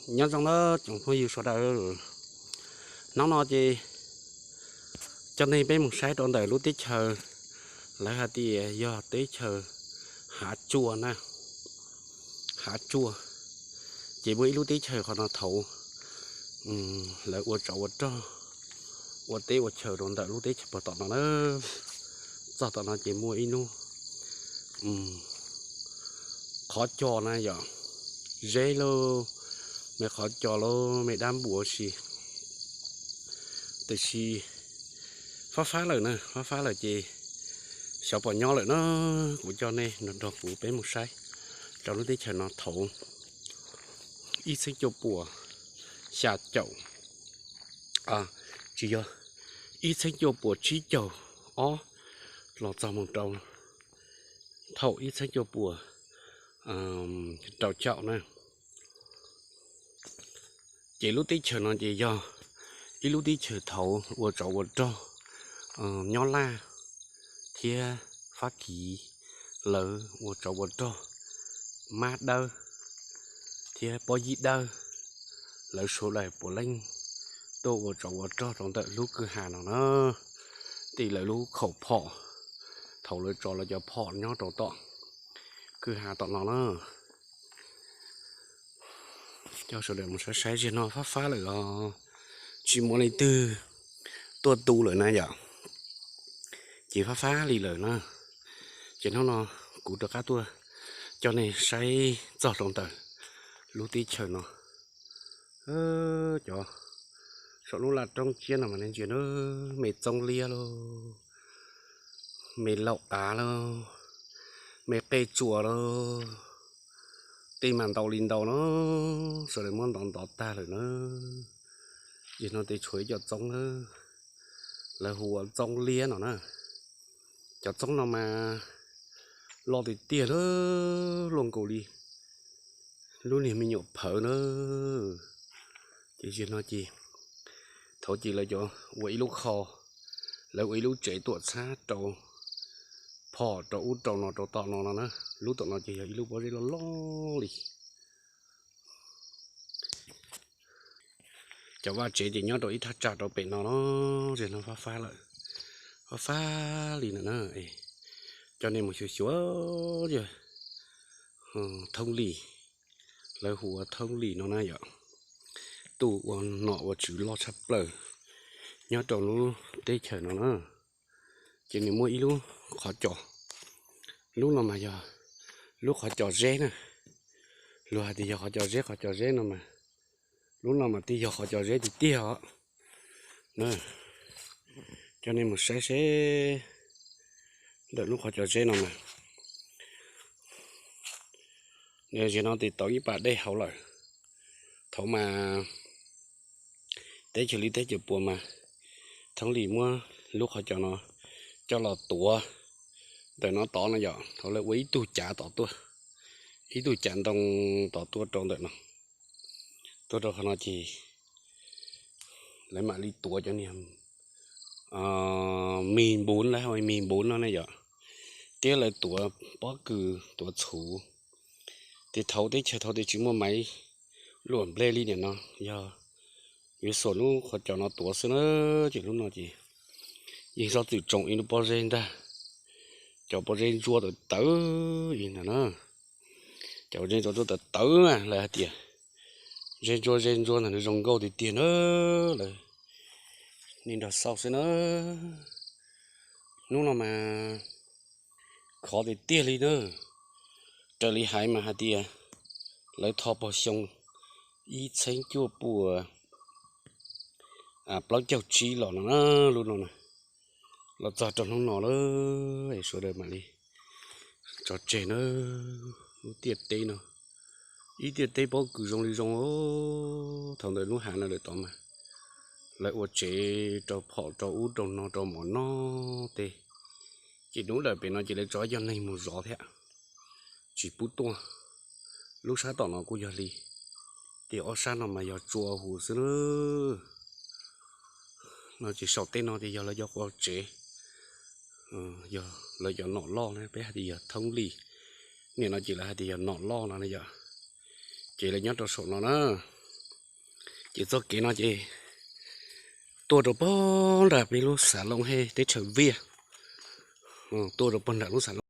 Nyob zoo na tsoom phooj ywg sawv daws, hnub no ces coj nej peb mus saib rau ntawm lub teb chaws lawv hais tias yog teb chaws Hav Tsua na, Hav Tsua. Ces muaj ib lub teb chaws qhov no thaum lawv ua tsov ua rog, ua teb ua chaw rau ntawm lub teb chaws puag tom no na. Txog tom no ces muaj ib lub qhov cos na yom, zeb lauj, me qhov cos lauj, me dab npua si. Tiam sis fab fab lawm na, fab fab lawm ces xyov pom nyob lawm na. Kuv coj nej nrog kuv peb mus saib rau lub teb chaws no thaum ib txhiab cuaj puas xya caum, tsis yog, ib txhiab cuaj puas tsib caug ob los txog mus rau thaum ib txhiab cuaj puas rau caum na. Ces lub teb chaws no ces yog ib lub teb chaws thaum ua tsov ua rog, nyob Laj thiab Fab Kis lawv ua tsov ua rog, Mab Dawb thiab Pob Yib Dawb, lawv sawv daws puav leej tuaj ua tsov ua rog rau ntawm lub kwj ha no na. Tim lawv lub khaum phom, thaum lawv tso lawv cov phom nyob rau tom kwj ha tom no na. Coj sawv daws mus saib saib, ziag no fab fab lawm os, tsis muaj leej twg tuaj tu lawm na yom. Ces fab fab li lawm na. Ces hnub no kuv rov qab tuaj coj nej saib txog rau ntawm lub teb chaws no. Cov saum lub laj roob ciab no mas nej ntsia na, me txoob liab lauj, me laum av lauj, me qe tsuas lauj, tej mas ntau li ntau no, sawv daws muab ntov ntov tag lawm na. Ces no tes tshuav ib co txoob na, lawv hu ua txoob liab no na. Cov txoob no mas loj tiag tiag na, luaj nkaus li lub niag me nyuam phawv na. Ces ziag no ces thaum ces lawv cov ua ib lub qho, lawv ua ib lub tsev tuam txhab rau phom rau ub rau no rau tom no no na. Lub tom no ces yog ib lub pob zeb loj loj li. Cov vaj tsev ces nyob rau ib thaj tsam rau pem no no, ziag no fab fab lawm, fab fab li no na. Coj nej mus xyuas xyuas yog thoob lis, lawv hu ua thoob lis no na yom. Tuj ua nom ua tswv loj tshaj plaws nyob rau lub teb chaws no na. Ces nws muaj ib lub qhov cos, lub no mas yog lub qhov cos zeb na. Luag hais tias yog qhov cos zeb, qhov cos zeb no mas, lub no mas twb yog qhov cos zeb tiag tiag os. Coj nej mus saib seb ntawm lub qhov cos zeb no mas, ziag no tes tau ib pas dej hauv lawm. Thaum mas teb chaws li teb chaws puas mas thoob lis muab lub qhov cos no coj los tuav ntawm no tod no yom. Thaum lawv ua ib tug cav tod tuaj, ib tug cav ntoo tod tuaj rau ntawm no, tuaj rau qhov no ces lawv mam li tuav cov niag mis npuv, lawv hu mis npuv no ne yom, thiab lawv tuav pob kws tuav txhuv. Ces thaum teb chaws thaum tes tsis muaj maiv luam nplej li nim no, yog yuav xuas lub qhov cos no tuav xwb na. Ces lub no ces yeej txhob txwm tsoo ib lub pob zeb ntag. Cov pob zeb ntsuab tawv tawv ib ntag na. Cov pob zeb ntsuab tawv tawv mas lawv hais tias zeb ntsuab zeb ntsuab ntag, nws zoo nkauj tiag tiag na. Lawv nej nrog xauj xwb na. Hnub no mas khov tiag tiag li na. Raws li hais mas hais tias lawv tho pog xyoo ib txheeb cuaj puas plaub caug tsib los no na, lub no na, los txog rau hnub no lawm es sawv daws mam li tso tseg na. Lub tiaj teb no, ib tiaj teb pob kws zoo li zoo, thaum ntawd lub hav no lawm tod mas lawv ua tsev rau phom rau ub rau no rau mov noj tej. Ces hnub lawm pem no ces lawv tso ib co neeg mus zov thiab, tsis pub tuaj. Lub sab tom no kuj yog li, ces ob sab no mas yog tsua hu xwb na. No ces saum tej no ces yog lawv cov qhov tsev, yog lawv cov nom loj na, peb hais tias yog thoob lis. Nim no ces lawv hais tias yog nom loj no na yom. Ces lawv nyob rau saum no na. Ces txoj kev no ces tuaj rau pog nram peb lub xav loo hej teb chaws Viaj, tuaj rau pog nram lub xav loo.